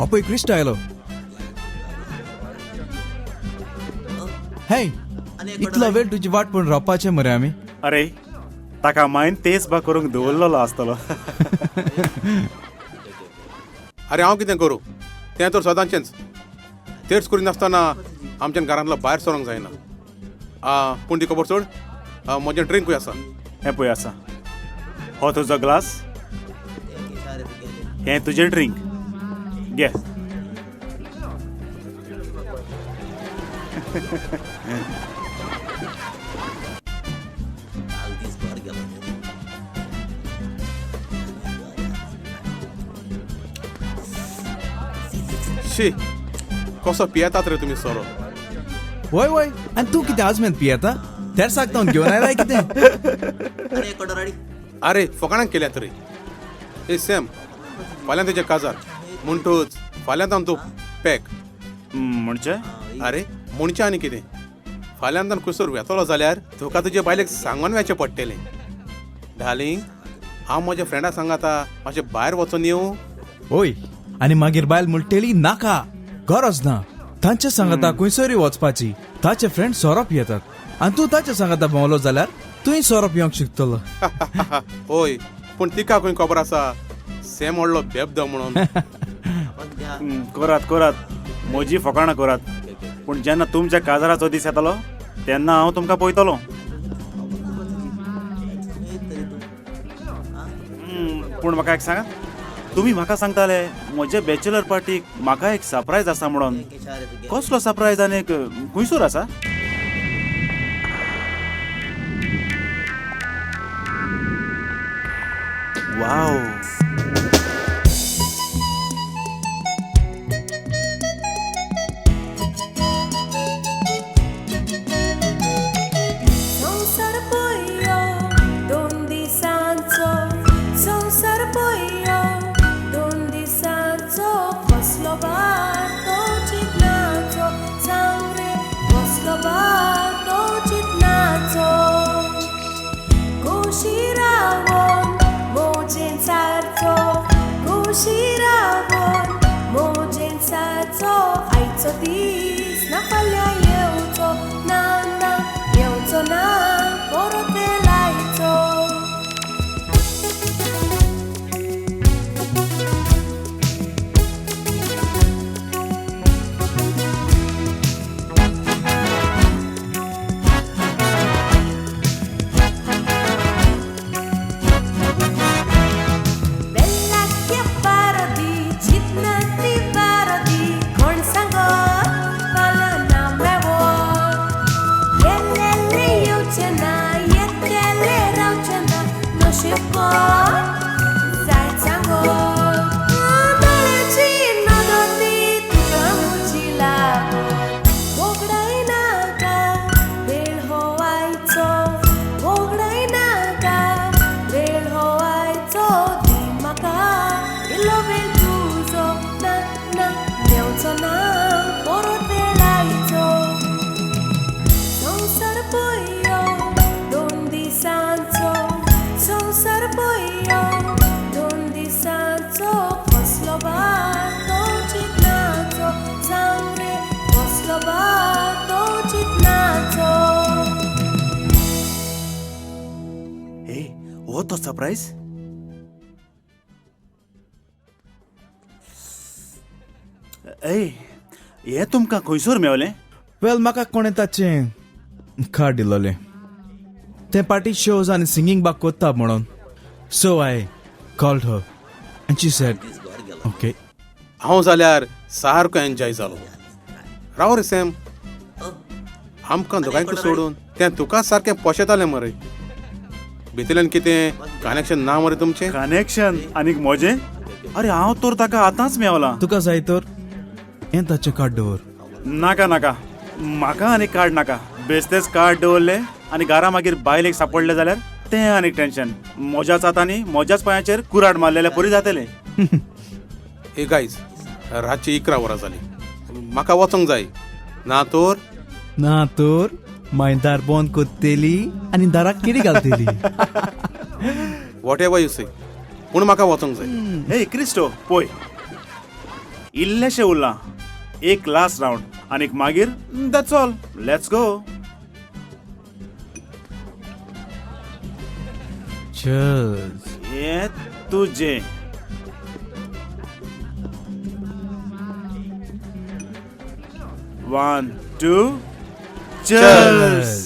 अपय Christ आयलो. हे, इतलो वेळ तुजी वाट पण रावपाचें मरे आमी. अरे, ताका मायन तेच बा करूंक दवरलेलो आसतलो. अरे, हांव कितें करूं? तें तर सदांचेंच. तेर्स करिनासतना आमच्यान घरांतलो भायर सरोंक जायना. आ, पूण ती खबर सोड. म्हजें ड्रिंकूय आसा. हें पळय, आसा हो तुजो ग्लास, हें तुजें ड्रिंक, घे. शी, कसो पियेतात रे तुमी सोरो! वय वय, आनी तूं कितें आजमेन पियेता? तेर्साक तावन घेवन आयलाय कितें? अरे, फकाणां केल्यात रे. ए सॅम, फाल्यां तुजें काजार, म्हणटूच फाल्यां तावन तूं पॅक. म्हणजे? अरे, म्हणचें आनी कितें? फाल्यां तावन कुसोर वेतलो जाल्यार तुका तुजे बायलेक सांगून वचचें पडटलें, डार्लिंग, हांव म्हज्या फ्रेंडा सांगाता मातशें भायर वचोन येवं. ओय, आनी मागीर बायल म्हणटेली, नाका, गरज ना तांचे सांगाता खंयसरूय वचपाची, ताचे फ्रेंड सोरो पियेतात. आनी तूं ताचे सांगाता भोंवलो जाल्यार तूंय सोरो पिवंक शिकतलो. हय, पूण तिका खंय खबर आसा सॅम व्हडलो बेबदो म्हणून? करात करात, म्हजी फकाणां करात, पूण जेन्ना तुमच्या काजाराचो दीस येतलो तेन्ना हांव तुमकां पळयतलो. पूण म्हाका एक सांगात, तुमी म्हाका सांगताले म्हजे बॅचलर पार्टीक म्हाका एक सरप्रायज आसा म्हणून. कसलो सरप्रायज आनी खंयसर आसा? वाव! संवसार पळयो 2 दिसांचो, संवसार पळयो 2 दिसांचो, कसलो भार तो चिंतनाचो, सांग रे, कसलो भार तो चिंतनाचो. खोशी रावोन मोजेन सारचो, खोशी रावोन मोजेन सारचो, आयचो दीस ना फाल्यां येवचो ना, ना येवचो ना परत वेळ आयचो. Bella chiappara di चिंतनांतली वारो दी, कोण सांगत फाल्यां ना मेवत. गेल्लेले येवचें ना, येतले रावचें ना, नशीब कोण जायत सांगत. दोळ्याची नदर ती तुका म्हजी लागत, वगडाय नाका वेळ हो आयचो, वगडाय नाका वेळ हो आयचो, दी म्हाका इल्लो वेळ तुजो, ना ना मेवचो ना परत वेळ आयचो. संवसार पळयो 2 दिसांचो, संवसार पळयो 2 दिसांचो, कसलो भार तो चिंतनाचो, सांग रे, कसलो भार तो चिंतनाचो. हे, हो तो सरप्रायज. ए, हें तुमकां खंयसर मेवलें? वेल, म्हाका कोणें ताचें कार्ड दिलोलें, तें पार्टी शोज आनी सिंगींग बाग कोत्ता म्हणून. So I called her and she said okay. हांव जाल्यार सारको एन्जॉय जालो. राव रे सॅम, आमकां दोगांयकूय सोडून तें तुका सारकें पोशेतालें मरे. भितरल्यान कितें कनेक्शन ना मरे तुमचें? कनेक्शन आनीक म्हजें? अरे, हांव तर ताका आतांच मेवला. तुका जाय तर हें ताचें कार्ड दवर. नाका नाका, म्हाका आनी कार्ड नाका. बेस्तेच कार्ड दवरले आनी घरा मागीर बायलेक सापडले जाल्यार तें आनीक टेन्शन. म्हज्याच हातांनी म्हज्याच पांयाचेर कुराड मारलेल्या परी जातलें. ए गायज, रातची 11 वरां जाली, म्हाका वचोंक जाय. ना तर ना तर मागीर दार बंद करतली आनी दाराक किडी घालतली. What ever you से, पूण म्हाका वचोंक जाय. हे क्रिस्टो, पळय. इल्लेशें उरलां, एक लास्ट रावंड आनीक मागीर that's all, let's go. Cheers. हें तुजें. One two, cheers.